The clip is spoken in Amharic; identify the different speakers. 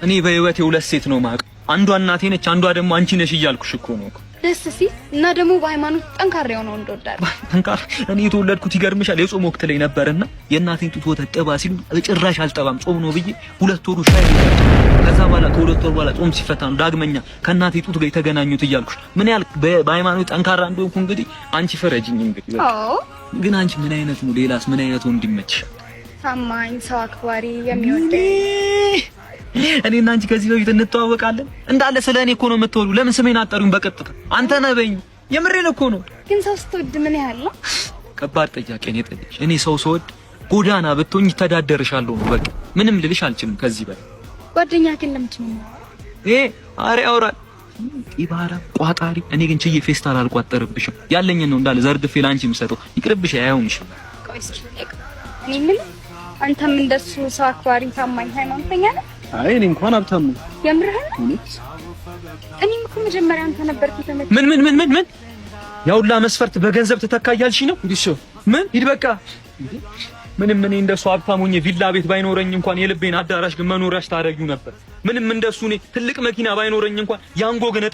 Speaker 1: እኔ በህይወቴ ሁለት ሴት ነው የማውቀው። አንዷ እናቴ ነች፣ አንዷ ደግሞ አንቺ ነሽ እያልኩሽ እኮ ነው።
Speaker 2: ደስ ሲል እና ደግሞ በሃይማኖት ጠንካራ የሆነው እንደወዳለሁ።
Speaker 1: ጠንካራ። እኔ የተወለድኩት ይገርምሻል የጾም ወቅት ላይ ነበርና የእናቴን ጡት ወተት ጥባ ሲሉ ጭራሽ አልጠባም ጾም ነው ብዬ 2 ወሩ ሻይ። ከዛ በኋላ ከ2 ወር በኋላ ጾም ሲፈታ ነው ዳግመኛ ከእናቴ ጡት ጋር የተገናኙት እያልኩሽ። ምን ያህል በሃይማኖት ጠንካራ እንደሆንኩ እንግዲህ አንቺ ፍረጅኝ። እንግዲህ ግን አንቺ ምን አይነት ነው? ሌላስ ምን አይነት ወንድ ይመችሻል?
Speaker 2: ታማኝ፣ ሰው አክባሪ፣ የሚወደኝ።
Speaker 1: እኔና አንቺ ከዚህ በፊት እንተዋወቃለን። እንዳለ ስለ እኔ እኮ ነው የምትወዱ። ለምን ስሜን አጠሩኝ? በቀጥታ አንተ ነህ በይኝ። የምሬን እኮ ነው።
Speaker 2: ግን ሰው ስትወድ ምን ያህል ነው?
Speaker 1: ከባድ ጥያቄ ነው የጠየቅሽ። እኔ ሰው ስወድ ጎዳና ብትሆኝ ተዳደርሻለሁ ነው በቃ። ምንም ልልሽ አልችልም ከዚህ በላይ።
Speaker 2: ጓደኛ ግን ለምንድን ነው?
Speaker 1: ይሄ አሬ አውራል ኢባራ ቋጣሪ። እኔ ግን ችዬ ፌስታል አልቋጠርብሽም። ያለኝን ነው እንዳለ ዘርግፌ ላንቺ የምሰጠው። ይቅርብሽ፣ አይሆንሽም።
Speaker 2: ቆይ እስኪ እኔ የምልህ አንተም እንደሱ ሰው አክባሪ፣ ታማኝ፣ ሃይማኖተኛ ነህ?
Speaker 3: አይ እኔ እንኳን ሀብታም ነኝ።
Speaker 2: የምርህን ነው? እኔም እኮ መጀመሪያ አንተ ነበርክ የተመቸኝ።
Speaker 1: ምን ምን ምን ምን ምን ያውላ መስፈርት በገንዘብ ተተካ እያልሽ ነው?
Speaker 3: እንዲሽ
Speaker 1: ምን ሂድ በቃ። ምንም እኔ እንደሱ ሀብታም ሆኜ ቪላ ቤት ባይኖረኝ እንኳን የልቤን አዳራሽ ግን መኖሪያሽ ታደርጊው ነበር። ምንም እንደሱ እኔ ትልቅ መኪና ባይኖረኝ እንኳን ያንጎ ግን